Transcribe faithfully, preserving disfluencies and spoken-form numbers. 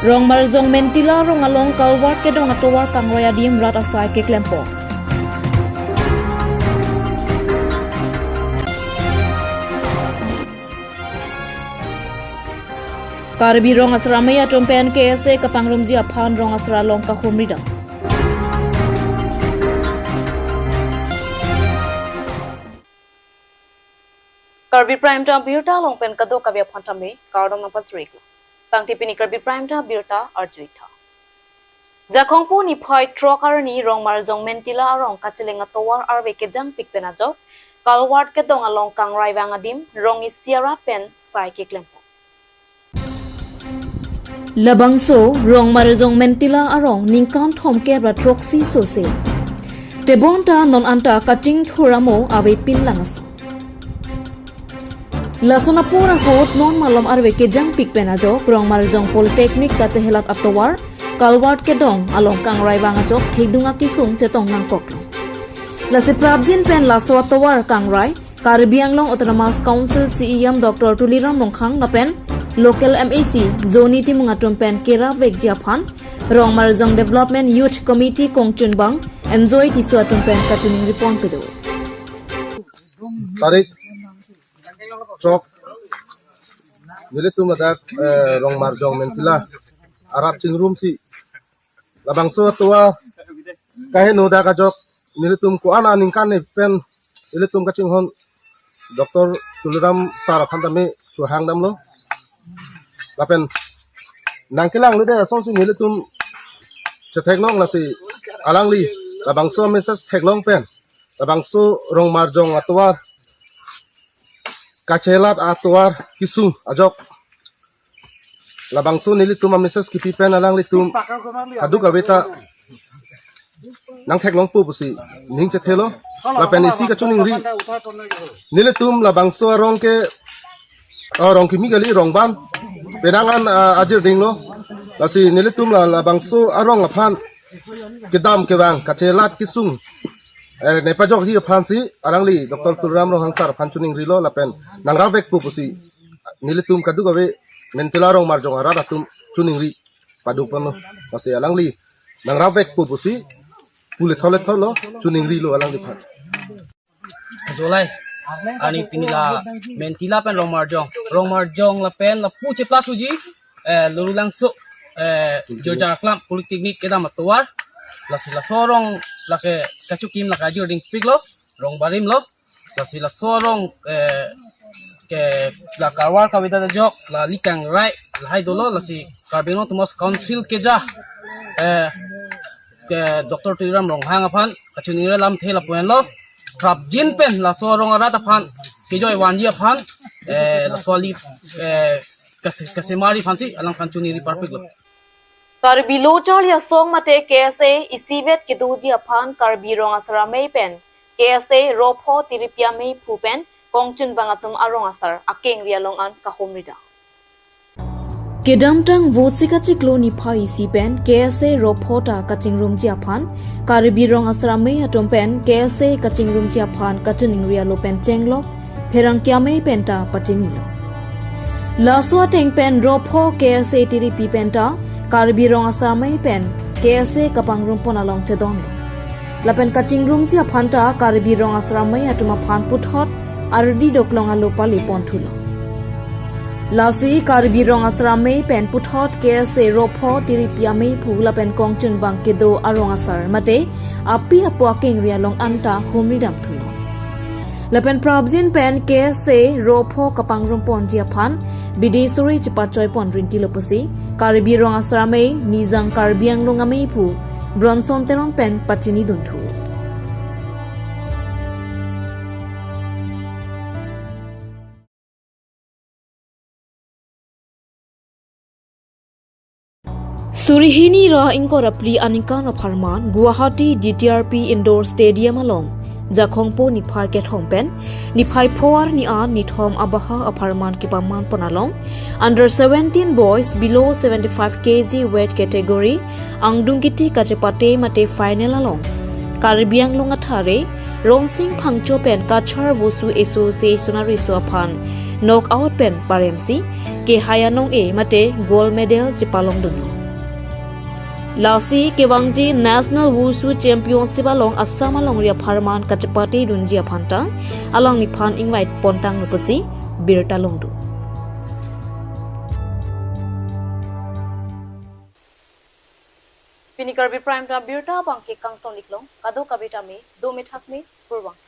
Rongmarjong Mentila arong along culvert kedong atovar kangroi adim rat asai keklempon. Karbi Rong Asar Amei atum pen K S A kapangrumji aphan rong asar along kahumri dam. Karbi Prime Time birta along pen kadokave aphan tame kardom nangpachiriklo. Tangte pini Karbi Prime Time birta arjuitha. Jakhongpo niphai throk arni Rongmarjong Mentila arong kacheleng atovar arve kejangpik pen ajok, culvert kedong along kangroi vang adim rong isi arat pen sai keklempon. Labangso Rongmarjong Mentila arong ningkan thomkep ra throksi sose. Tebonta non anta kachingthur amo avepin lang ason. Lason apor ahut non malom arve kejangpik pen ajok Rongmarjong Polytechnic kachehelat atovar culvert kedong along kangroi vang ajok thekdung akesung chetong nangkoklo. Lasi prapjin pen laso atovar kangroi Karbi Anglong Autonomous Council C E M Doctor Tuliram Ronghang lapen local M A C Johnny Timung atum pen kerap vekji aphan Rongmarjong Development Youth Committee kongchunbang Enjoy Tisso atum pen kachiningri ponpedo. Tarik throk nelitum ladak, eh, Rongmarjong Mentila arat chingrumsi labangso atovar kaheno dak ajok nelitum ko-an aningkan ne pen nelitum kachinghon Doctor Tuliram sir aphan tame suhang damlo. Lapen nangkelang lede asonsi nelitum chetheklong, lasi alangli labangso message theklong pen labangso Rongmarjong atovar kachelat atovar kesung ajok labangso nelitum a message kipi pen alanglitum kadokave ta nangtheklongpo pusi ning chethelo. Lapen isi kachiningri, nelitum labangso arong ke, ah, rong kimi kali, rong ban penang an, ah, ajir dinglo. Lasi nelitum la labangso arong aphan kedam kevang kachelat kesung, eh, nepajokji aphansi alangli Doctor Tuliram Ronghang sir aphan chiningrilo lapen nangrap vekpo pusi nelitum kadokave Mentila Rongmarjong arat atum chiningri paduk pano. Lasi alangli nangrap vekpo pusi pule thole tholo chiningrilo alangliphan. July arni pini la Mentila pen Rongmarjong, Rongmarjong lapen lapu chepla thuji, eh, Lurulangso, eh, Jirja Aklam Polytechnic kedam atovar. Lasi laso arong lake kachikim lake ajir dingpiklo, rong barimlo. Lasi laso arong, eh, ke la culvert kavedet ajok la likang rai lahai dolo, lasi Karbi Anglong Autonomous Council keja, eh, ke Doctor Tuliram Ronghang aphan kachiningri lamthe lapu-anlo. Prapjin pen laso arong arat aphan kejoi vanji aphan, eh, laso ali, eh, kase-, kasemari aphansi alangphan chiningri parpiklo. Karbi Lo Charli Asong mate K S A isivet kedoji aphan Karbi Rong Asar Amei pen K S A ropho tiripi ameiphu pen kongchunbang atum arong asar akengri along an kahumri dam. Kedamtang Vosik achiklo niphai isi pen K S A ropho ta kachingrumji aphan Karbi Rong Asar Amei atum pen K S A kachingrumji aphan kachiningri alo pen chenglok pherangke amei penta pachinilo. Laso ateng pen ropho K S A tiripi penta Karbi Rong Asar Amei pen K S A kapangrumpon along chedonlo. Lapen kachingrumji aphanta Karbi Rong Asar Amei atum aphan puthot ardi doklong alo pale ponthulo. Lasi Karbi Rong Asar Amei pen puthot K S A ropho tiripi ameiphu lapen kongchunbang kedo arong asar mate api apo akengri along anta humri damthulo. Lapen prapjin pen K S A ropho kapangrum ponji aphan bidi suri chepachoi pon rintilo pusi Karbi Rong Asar Amei Nijang Karbi Anglong ameiphu Bronson Teron pen pachini dunthu. Suri hini ra ingkoi ra phli aningkan apharman Guwahati D T R P Indoor Stadium along Jakhongpo niphai kethom pen niphai pho arni an nithom abaha apharman kepaman pon along under seventeen boys below seventy-five K G weight category angdung kiti kachepate mate final along Karbi Anglong athare Ronsing Phangcho pen Cachar Wushu Association ariso aphan knockout pen paremsi kehai anong-e mate gold medal chepalongdunlo. Lasi kevangji National Wushu Championship along Assam alongri apharman kachepatedunji aphanta alangliphan ingvai pontanglo pusi birta longdun. Pini Karbi Prime Time birta abangke kangton-iklong, kadokave tame dome thakme, kurvangthu.